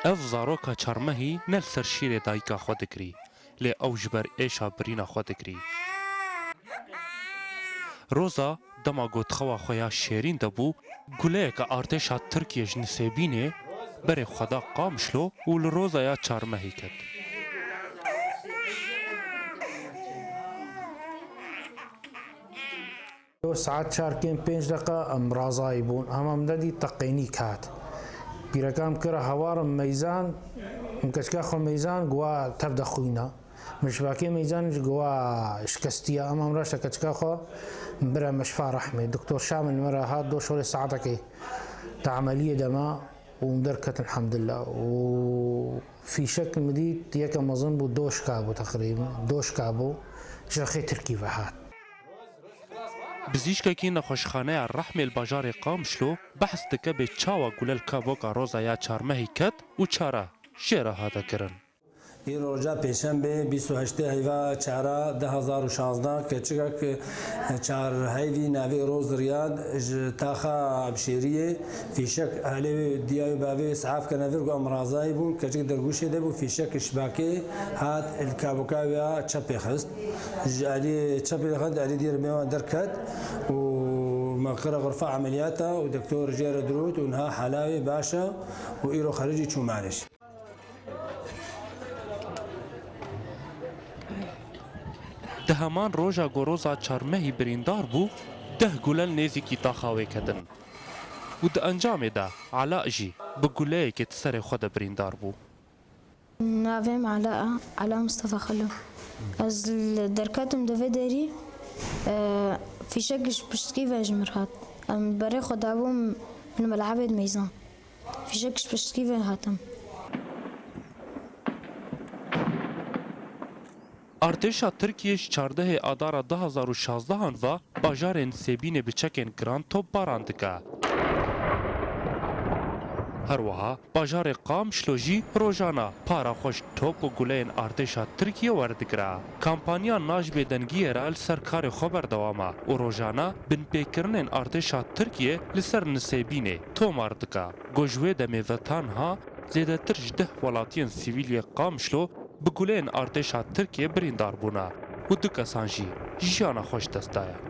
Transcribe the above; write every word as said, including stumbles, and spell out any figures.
Ev zaroka çar mehî ne li ser şîrê dayika xwe digirî, lê ew ji ber êşa birîna xwe digirî. Roza dema ku di xewa xwe ya şêrîn de bû, guleyeke artêşa Tirkiyê ji Nisêbînê berê xwe da Qamişlo û li Rozaya çar mehî ket. Saet çar kêm pênc deqa em razayî bûn, hema min nedît teqênîk hat. Pîreka min kira hewarim meyzan, min keçika xwe meyzan, guwa tev de xwîna. Min şibakê meyzan ji guwa şikestiya, hema min raşte keçika xwe, min bira meşfa rehmê. Doktor Şamil min re hat, do şolê saetekê di emeliyê de ma û min derket elhamdulillah. Û fîşek min dît, yeke mezin bû, doşka bû teqrîben, doşka bû, ji rexê Tirkî ve hat. Pizîşkekî nexweşxaneya Rehmê li bajarê Qamişlo behs dike bê çawa gule li kaboka Roza ya çar mehî ket û çare jê re hate kirin. Îro roja pêşembe bîst û heştê heyva çara du hezar û şazdeh keçikek çar heyvî navê Roz Riyad ji taxa Ebşêriyê fîşek alê wê diya wê bavê wê sehaf kirine vir ku em razayî bûn. Keçik dergûşê de bû, fîşek şibakê hat li kaboka wê ya çepê xist. Ji aliyê çepê xist, aliyê dî re bê wan derket û me kire xurfa emeliyata û doktor jê re dirût û niha hala wê baş e û îro xericî çû malê jî. Di heman roja ku Roza çar mehî birîndar bû, deh gule li nêzîkî taxa wê ketin û di encamê de Ela jî bi guleyekê di serê xwe de birîndar bû. Navê min Ela e, Ela Mustafa Xelo. Ez li derketim di vê derî, e, fîşek ji piştgî ve ji min hat. Em berê xwe dabûm li melebê di meyzan. Fîşek ji piştgî ve hatim. Artêşa Tirkiyê ji çardehê Adara du hezar û şazdehan ve bajarên Sêbînê bi çekên giran topbaran dike. Her wiha bajarê Qamişlo jî rojane para xwe ji top û guleyên artêşa Tirkiyê werdigire. Kampanya Najbê Dengiyê re li ser karê xwe berdewam e û rojane binpêkirinên artêşa Tirkiyê li ser Nisêbînê tomar dike. Ku ji wê demê ve ta niha zêdetir ji deh welatiyên sivîl yê Qamişlo bi guleyên artêşa Tirkiyê birîndar bûne û du kesan jî jiyana xwe ji dest daye.